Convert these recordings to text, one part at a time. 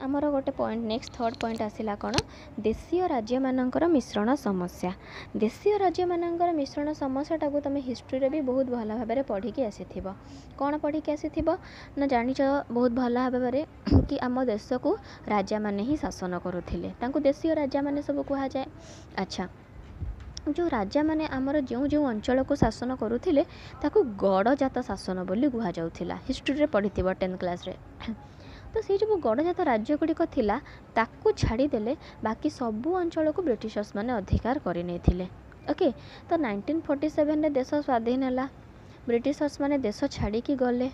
ଆମର ଗୋଟେ point, next third point ଆସିଲା କ'ଣ? ଦେଶୀୟ ରାଜ୍ୟମାନଙ୍କର ମିଶ୍ରଣ ସମସ୍ୟା। ଦେଶୀୟ ରାଜ୍ୟମାନଙ୍କର ମିଶ୍ରଣ ସମସ୍ୟାଟାକୁ ତୁମେ ହିଷ୍ଟ୍ରିରେ ବି ବହୁତ ଭଲ ଭାବରେ ପଢ଼ିକି ଆସିଥିବ। କ'ଣ ପଢ଼ିକି ଆସିଥିବ ନା, ଜାଣିଛ ବହୁତ ଭଲ ଭାବରେ କି ଆମ ଦେଶକୁ ରାଜାମାନେ ହିଁ ଶାସନ କରୁଥିଲେ, ତାଙ୍କୁ ଦେଶୀୟ ରାଜାମାନେ ସବୁ କୁହାଯାଏ। ଆଚ୍ଛା, ଯେଉଁ ରାଜାମାନେ ଆମର ଯେଉଁ ଯେଉଁ ଅଞ୍ଚଳକୁ ଶାସନ କରୁଥିଲେ ତାକୁ ଗଡ଼ଜାତ ଶାସନ ବୋଲି କୁହାଯାଉଥିଲା। ହିଷ୍ଟ୍ରିରେ ପଢ଼ିଥିବ 10th କ୍ଲାସ୍ରେ। ତ ସେଇ ଯେଉଁ ଗଡ଼ଜାତ ରାଜ୍ୟ ଗୁଡ଼ିକ ଥିଲା ତାକୁ ଛାଡ଼ିଦେଲେ ବାକି ସବୁ ଅଞ୍ଚଳକୁ ବ୍ରିଟିଶର୍ସ ମାନେ ଅଧିକାର କରିନେଇଥିଲେ। ଓକେ, ତ 1947ରେ ଦେଶ ସ୍ୱାଧୀନ ହେଲା, ବ୍ରିଟିଶର୍ସ ମାନେ ଦେଶ ଛାଡ଼ିକି ଗଲେ।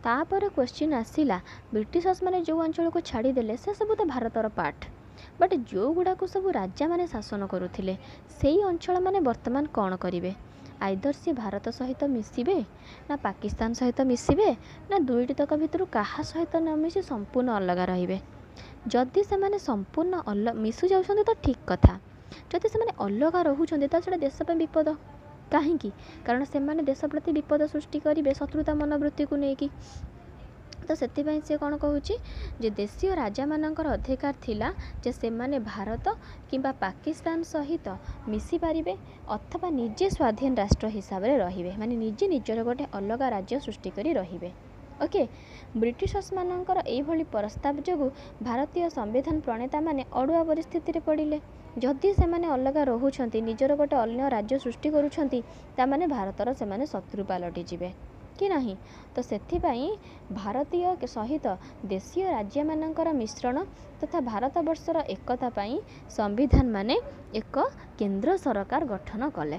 ତାପରେ କ୍ୱେଶ୍ଚିନ୍ ଆସିଲା, ବ୍ରିଟିଶର୍ସ ମାନେ ଯେଉଁ ଅଞ୍ଚଳକୁ ଛାଡ଼ିଦେଲେ ସେସବୁ ତ ଭାରତର ପାର୍ଟ, ବଟ୍ ଯେଉଁଗୁଡ଼ାକୁ ସବୁ ରାଜାମାନେ ଶାସନ କରୁଥିଲେ ସେଇ ଅଞ୍ଚଳମାନେ ବର୍ତ୍ତମାନ କ'ଣ କରିବେ? ଆଇଦର ସିଏ ଭାରତ ସହିତ ମିଶିବେ ନା ପାକିସ୍ତାନ ସହିତ ମିଶିବେ, ନା ଦୁଇଟି ତକ ଭିତରୁ କାହା ସହିତ ନ ମିଶି ସମ୍ପୂର୍ଣ୍ଣ ଅଲଗା ରହିବେ। ଯଦି ସେମାନେ ସମ୍ପୂର୍ଣ୍ଣ ମିଶି ଯାଉଛନ୍ତି ତ ଠିକ୍ କଥା, ଯଦି ସେମାନେ ଅଲଗା ରହୁଛନ୍ତି ତାହେଲେ ସେଇଟା ଦେଶ ପାଇଁ ବିପଦ। କାହିଁକି? କାରଣ ସେମାନେ ଦେଶ ପ୍ରତି ବିପଦ ସୃଷ୍ଟି କରିବେ ଶତ୍ରୁତା ମନୋବୃତ୍ତିକୁ ନେଇକି। ତ ସେଥିପାଇଁ ସେ କ'ଣ କହୁଛି ଯେ ଦେଶୀୟ ରାଜାମାନଙ୍କର ଅଧିକାର ଥିଲା ଯେ ସେମାନେ ଭାରତ କିମ୍ବା ପାକିସ୍ତାନ ସହିତ ମିଶିପାରିବେ ଅଥବା ନିଜେ ସ୍ୱାଧୀନ ରାଷ୍ଟ୍ର ହିସାବରେ ରହିବେ, ମାନେ ନିଜେ ନିଜର ଗୋଟେ ଅଲଗା ରାଜ୍ୟ ସୃଷ୍ଟି କରି ରହିବେ। ଓକେ, ବ୍ରିଟିଶର୍ସମାନଙ୍କର ଏଇଭଳି ପ୍ରସ୍ତାବ ଯୋଗୁଁ ଭାରତୀୟ ସମ୍ବିଧାନ ପ୍ରଣେତାମାନେ ଅଡ଼ୁଆ ପରିସ୍ଥିତିରେ ପଡ଼ିଲେ। ଯଦି ସେମାନେ ଅଲଗା ରହୁଛନ୍ତି, ନିଜର ଗୋଟେ ଅନ୍ୟ ରାଜ୍ୟ ସୃଷ୍ଟି କରୁଛନ୍ତି, ତାମାନେ ଭାରତର ସେମାନେ ଶତ୍ରୁ ପାଲଟିଯିବେ କି ନାହିଁ? ତ ସେଥିପାଇଁ ଭାରତୀୟ ସହିତ ଦେଶୀୟ ରାଜ୍ୟମାନଙ୍କର ମିଶ୍ରଣ ତଥା ଭାରତବର୍ଷର ଏକତା ପାଇଁ ସମ୍ବିଧାନ ମାନେ ଏକ କେନ୍ଦ୍ର ସରକାର ଗଠନ କଲେ,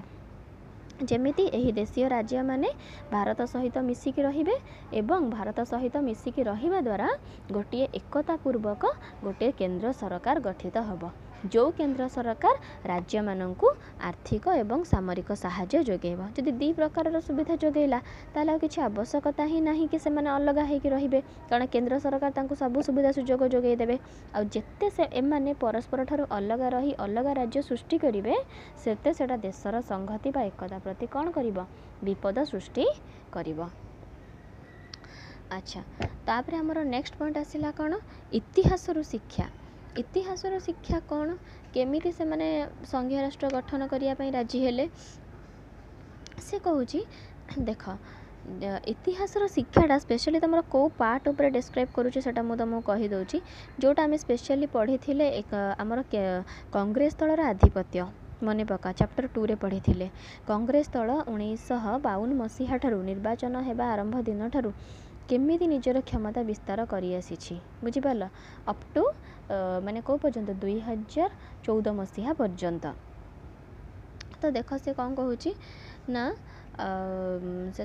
ଯେମିତି ଏହି ଦେଶୀୟ ରାଜ୍ୟମାନେ ଭାରତ ସହିତ ମିଶିକି ରହିବେ ଏବଂ ଭାରତ ସହିତ ମିଶିକି ରହିବା ଦ୍ୱାରା ଗୋଟିଏ ଏକତା ପୂର୍ବକ ଗୋଟିଏ କେନ୍ଦ୍ର ସରକାର ଗଠିତ ହେବ, ଯେଉଁ କେନ୍ଦ୍ର ସରକାର ରାଜ୍ୟମାନଙ୍କୁ ଆର୍ଥିକ ଏବଂ ସାମରିକ ସାହାଯ୍ୟ ଯୋଗାଇବ। ଯଦି ଦୁଇ ପ୍ରକାରର ସୁବିଧା ଯୋଗାଇଲା ତାହେଲେ ଆଉ କିଛି ଆବଶ୍ୟକତା ହିଁ ନାହିଁ କି ସେମାନେ ଅଲଗା ହେଇକି ରହିବେ, କାରଣ କେନ୍ଦ୍ର ସରକାର ତାଙ୍କୁ ସବୁ ସୁବିଧା ସୁଯୋଗ ଯୋଗାଇ ଦେବେ। ଆଉ ଯେତେ ସେ ଏମାନେ ପରସ୍ପର ଠାରୁ ଅଲଗା ରହି ଅଲଗା ରାଜ୍ୟ ସୃଷ୍ଟି କରିବେ, ସେତେ ସେଇଟା ଦେଶର ସଂହତି ବା ଏକତା ପ୍ରତି କ'ଣ କରିବ? ବିପଦ ସୃଷ୍ଟି କରିବ। ଆଚ୍ଛା, ତାପରେ ଆମର ନେକ୍ସଟ ପଏଣ୍ଟ ଆସିଲା କ'ଣ? ଇତିହାସରୁ ଶିକ୍ଷା। ଇତିହାସର ଶିକ୍ଷା କ'ଣ? କେମିତି ସେମାନେ ସଂଘୀୟ ରାଷ୍ଟ୍ର ଗଠନ କରିବା ପାଇଁ ରାଜି ହେଲେ? ସେ କହୁଛି ଦେଖ, ଇତିହାସର ଶିକ୍ଷାଟା ସ୍ପେଶାଲି ତୁମର କେଉଁ ପାର୍ଟ ଉପରେ ଡେସ୍କ୍ରାଇବ୍ କରୁଛି ସେଇଟା ମୁଁ ତୁମକୁ କହିଦେଉଛି। ଯେଉଁଟା ଆମେ ସ୍ପେଶାଲି ପଢ଼ିଥିଲେ ଆମର କଂଗ୍ରେସ ଦଳର ଆଧିପତ୍ୟ, ମନେ ପକା, ଚାପ୍ଟର 2ରେ ପଢ଼ିଥିଲେ। କଂଗ୍ରେସ ଦଳ 1952 ମସିହା ଠାରୁ ନିର୍ବାଚନ ହେବା ଆରମ୍ଭ ଦିନଠାରୁ କେମିତି ନିଜର କ୍ଷମତା ବିସ୍ତାର କରିଆସିଛି, ବୁଝିପାରିଲ? ଅପ୍ ଟୁ ମାନେ କେଉଁ ପର୍ଯ୍ୟନ୍ତ? 2014 ମସିହା ପର୍ଯ୍ୟନ୍ତ। ତ ଦେଖ ସେ କ'ଣ କହୁଛି ନା, ସେ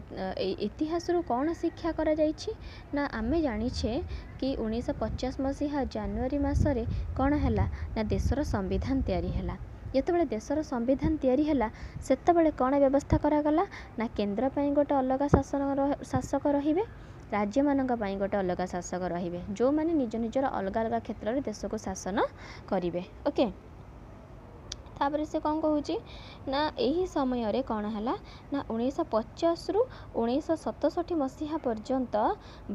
ଇତିହାସରୁ କ'ଣ ଶିକ୍ଷା କରାଯାଇଛି ନା, ଆମେ ଜାଣିଛେ କି 1950 ମସିହା ଜାନୁଆରୀ ମାସରେ କ'ଣ ହେଲା ନା, ଦେଶର ସମ୍ବିଧାନ ତିଆରି ହେଲା। ଯେତେବେଳେ ଦେଶର ସମ୍ବିଧାନ ତିଆରି ହେଲା ସେତେବେଳେ କ'ଣ ବ୍ୟବସ୍ଥା କରାଗଲା ନା, କେନ୍ଦ୍ର ପାଇଁ ଗୋଟେ ଅଲଗା ଶାସକ ରହିବେ, ରାଜ୍ୟମାନଙ୍କ ପାଇଁ ଗୋଟେ ଅଲଗା ଶାସକ ରହିବେ, ଯେଉଁମାନେ ନିଜ ନିଜର ଅଲଗା ଅଲଗା କ୍ଷେତ୍ରରେ ଦେଶକୁ ଶାସନ କରିବେ। ଓକେ, ତାପରେ ସେ କ'ଣ କହୁଛି ନା, ଏହି ସମୟରେ କ'ଣ ହେଲା ନା, 1950ରୁ 1967 ମସିହା ପର୍ଯ୍ୟନ୍ତ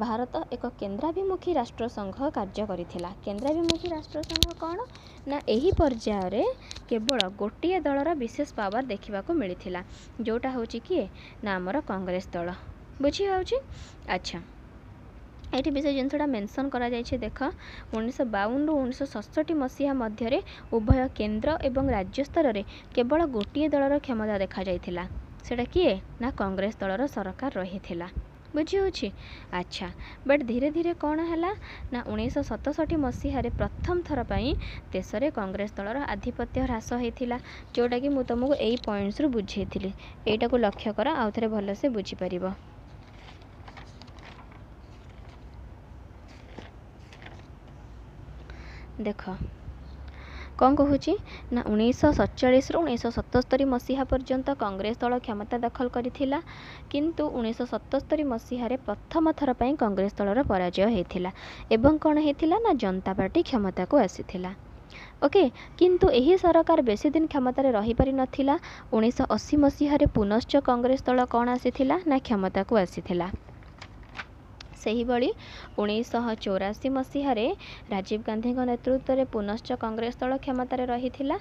ଭାରତ ଏକ କେନ୍ଦ୍ରାଭିମୁଖୀ ରାଷ୍ଟ୍ରସଂଘ କାର୍ଯ୍ୟ କରିଥିଲା। କେନ୍ଦ୍ରାଭିମୁଖୀ ରାଷ୍ଟ୍ରସଂଘ କ'ଣ ନା, ଏହି ପର୍ଯ୍ୟାୟରେ କେବଳ ଗୋଟିଏ ଦଳର ବିଶେଷ ପାୱାର ଦେଖିବାକୁ ମିଳିଥିଲା, ଯେଉଁଟା ହେଉଛି କିଏ ନା, ଆମର କଂଗ୍ରେସ ଦଳ। ବୁଝିହେଉଛି? ଆଚ୍ଛା, ଏଇଠି ବି ସେ ଜିନିଷଟା ମେନସନ୍ କରାଯାଇଛି। ଦେଖ, 1952ରୁ 1967 ମସିହା ମଧ୍ୟରେ ଉଭୟ କେନ୍ଦ୍ର ଏବଂ ରାଜ୍ୟ ସ୍ତରରେ କେବଳ ଗୋଟିଏ ଦଳର କ୍ଷମତା ଦେଖାଯାଇଥିଲା, ସେଇଟା କିଏ ନା, କଂଗ୍ରେସ ଦଳର ସରକାର ରହିଥିଲା। ବୁଝିହେଉଛି? ଆଚ୍ଛା, ବଟ୍ ଧୀରେ ଧୀରେ କ'ଣ ହେଲା ନା, 1967 ମସିହାରେ ପ୍ରଥମ ଥର ପାଇଁ ଦେଶରେ କଂଗ୍ରେସ ଦଳର ଆଧିପତ୍ୟ ହ୍ରାସ ହେଇଥିଲା, ଯେଉଁଟାକି ମୁଁ ତୁମକୁ ଏଇ ପଏଣ୍ଟସରୁ ବୁଝେଇଥିଲି। ଏଇଟାକୁ ଲକ୍ଷ୍ୟ କର, ଆଉ ଥରେ ଭଲସେ ବୁଝିପାରିବ। ଦେଖ କ'ଣ କହୁଛି ନା, 1947ରୁ 1977 ମସିହା ପର୍ଯ୍ୟନ୍ତ କଂଗ୍ରେସ ଦଳ କ୍ଷମତା ଦଖଲ କରିଥିଲା, କିନ୍ତୁ 1977 ମସିହାରେ ପ୍ରଥମ ଥର ପାଇଁ କଂଗ୍ରେସ ଦଳର ପରାଜୟ ହେଇଥିଲା ଏବଂ କ'ଣ ହେଇଥିଲା ନା, ଜନତା ପାର୍ଟି କ୍ଷମତାକୁ ଆସିଥିଲା। ଓକେ, କିନ୍ତୁ ଏହି ସରକାର ବେଶୀ ଦିନ କ୍ଷମତାରେ ରହିପାରିନଥିଲା। 1980 ମସିହାରେ ପୁନଶ୍ଚ କଂଗ୍ରେସ ଦଳ କ'ଣ ଆସିଥିଲା ନା, କ୍ଷମତାକୁ ଆସିଥିଲା। ସେହିଭଳି 1984 ମସିହାରେ ରାଜୀବ ଗାନ୍ଧୀଙ୍କ ନେତୃତ୍ୱରେ ପୁନଶ୍ଚ କଂଗ୍ରେସ ଦଳ କ୍ଷମତାରେ ରହିଥିଲା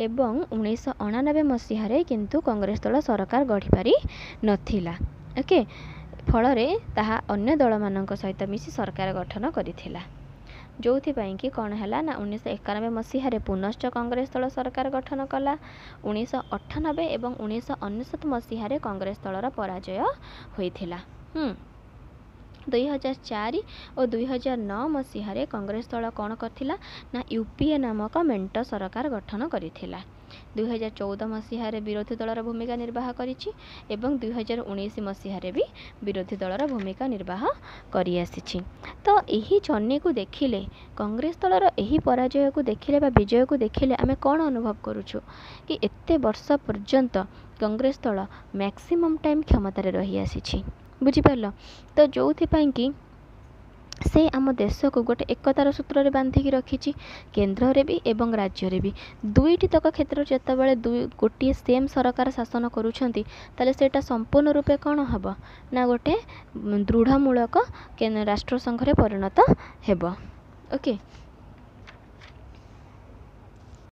ଏବଂ 1989 ମସିହାରେ କିନ୍ତୁ କଂଗ୍ରେସ ଦଳ ସରକାର ଗଢ଼ିପାରି ନଥିଲା। ଓକେ, ଫଳରେ ତାହା ଅନ୍ୟ ଦଳମାନଙ୍କ ସହିତ ମିଶି ସରକାର ଗଠନ କରିଥିଲା, ଯେଉଁଥିପାଇଁ କି କ'ଣ ହେଲା ନା 1991 ମସିହାରେ ପୁନଶ୍ଚ କଂଗ୍ରେସ ଦଳ ସରକାର ଗଠନ କଲା। 1998 ଏବଂ 1999 ମସିହାରେ କଂଗ୍ରେସ ଦଳର ପରାଜୟ ହୋଇଥିଲା। 2004 ଓ 2009 ମସିହାରେ କଂଗ୍ରେସ ଦଳ କ'ଣ କରିଥିଲା ନା ୟୁ ପି ଏ ନାମକ ମେଣ୍ଟ ସରକାର ଗଠନ କରିଥିଲା। 2014 ମସିହାରେ ବିରୋଧୀ ଦଳର ଭୂମିକା ନିର୍ବାହ କରିଛି ଏବଂ 2019 ମସିହାରେ ବି ବିରୋଧୀ ଦଳର ଭୂମିକା ନିର୍ବାହ କରିଆସିଛି। ତ ଏହି ଜର୍ଣ୍ଣିକୁ ଦେଖିଲେ, କଂଗ୍ରେସ ଦଳର ଏହି ପରାଜୟକୁ ଦେଖିଲେ ବା ବିଜୟକୁ ଦେଖିଲେ ଆମେ କ'ଣ ଅନୁଭବ କରୁଛୁ କି ଏତେ ବର୍ଷ ପର୍ଯ୍ୟନ୍ତ କଂଗ୍ରେସ ଦଳ ମ୍ୟାକ୍ସିମମ୍ ଟାଇମ୍ କ୍ଷମତାରେ ରହିଆସିଛି। ବୁଝିପାରିଲ ତ? ଯେଉଁଥିପାଇଁ କି ସେ ଆମ ଦେଶକୁ ଗୋଟେ ଏକତାର ସୂତ୍ରରେ ବାନ୍ଧିକି ରଖିଛି, କେନ୍ଦ୍ରରେ ବି ଏବଂ ରାଜ୍ୟରେ ବି। ଦୁଇଟି ତକ କ୍ଷେତ୍ରରେ ଯେତେବେଳେ ଦୁଇ ଗୋଟିଏ ସେମ୍ ସରକାର ଶାସନ କରୁଛନ୍ତି, ତାହେଲେ ସେଇଟା ସମ୍ପୂର୍ଣ୍ଣ ରୂପେ କ'ଣ ହେବ ନା ଗୋଟେ ଦୃଢ଼ମୂଳକ ରାଷ୍ଟ୍ରସଂଘରେ ପରିଣତ ହେବ। ଓକେ।